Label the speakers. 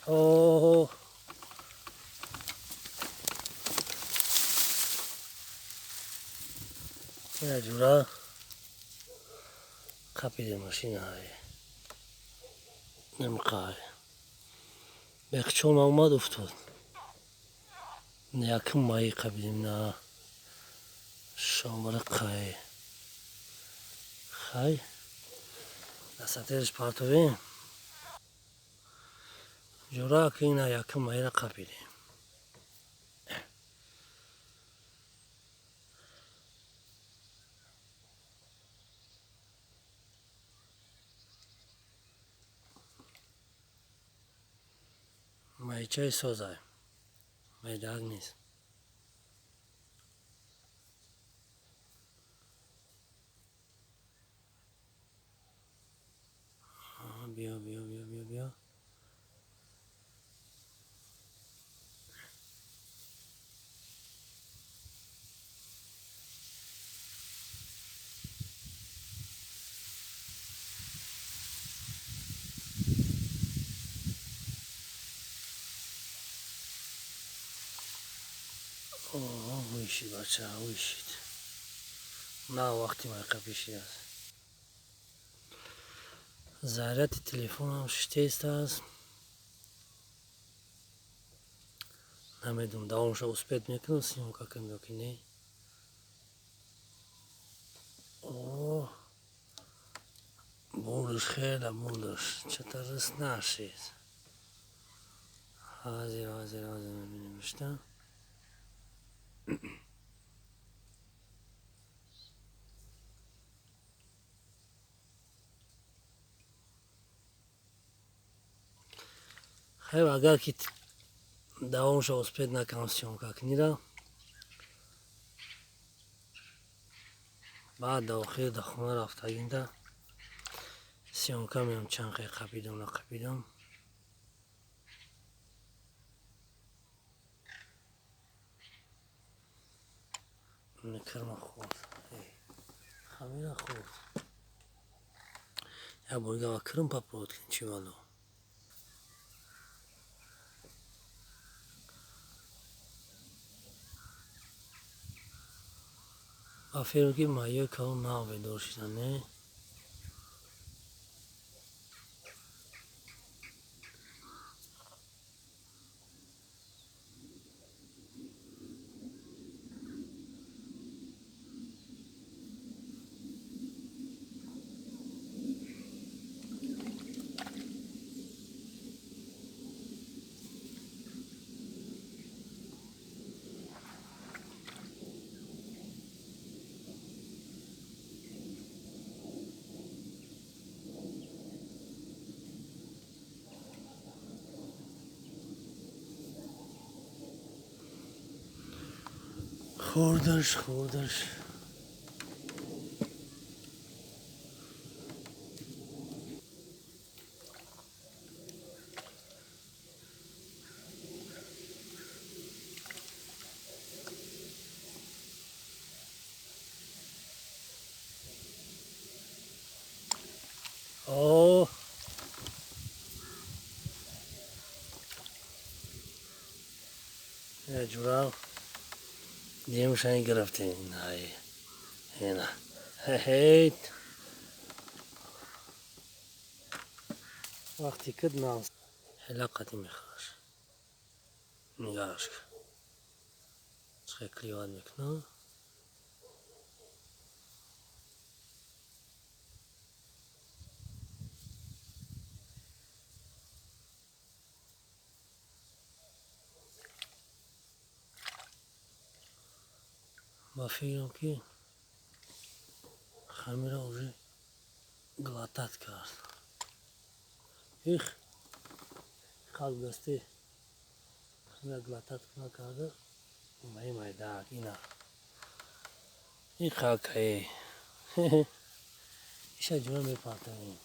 Speaker 1: О, ина ҷура қапиде машинаҳай намқай бехчон омад, уфтод. Якум маи қапидем на шомрақай хай дастатериш партовем. Ҷура ки ина якум маира қапидем. Майчаи созай, майдаак нест. Биё, биё, биё, биё, биё. Вишид, бача, вишид. На вақти майқапишид аст. Заряди телефонам шитест аст. Намедонам, давомша успеть мекунам съёмка кунам ё ки не. О, бурдаш, хела бурдаш, чата рис нашид. Ҳозир, ҳозир, ҳозир мебинем шта. Хайр, агар ки давомша успеть накунам съёмка кунира, баъд да охир да хона рафтагинда съёмка меам, чанд қай қапидам, нақапидам. Кирма хӯрд, хамира хӯрд. Як боргава кирм попробовать кунем, чӣ вало. Ба фикр ки майёи калон нав бедор шидан, не? Хӯрдаш, хӯрдаш. О, ҷура демшани гирифтем. Най, ина хеҳейт вақте кид нав хела қати мехӯраш. Нигараш ка чӣ клевать мекунад. Ба фикрам ки хамира уже глотать кард. Их қалб дасти хамира глотать накарда. Май майдак ина и хакае иша ҷура мепартавем.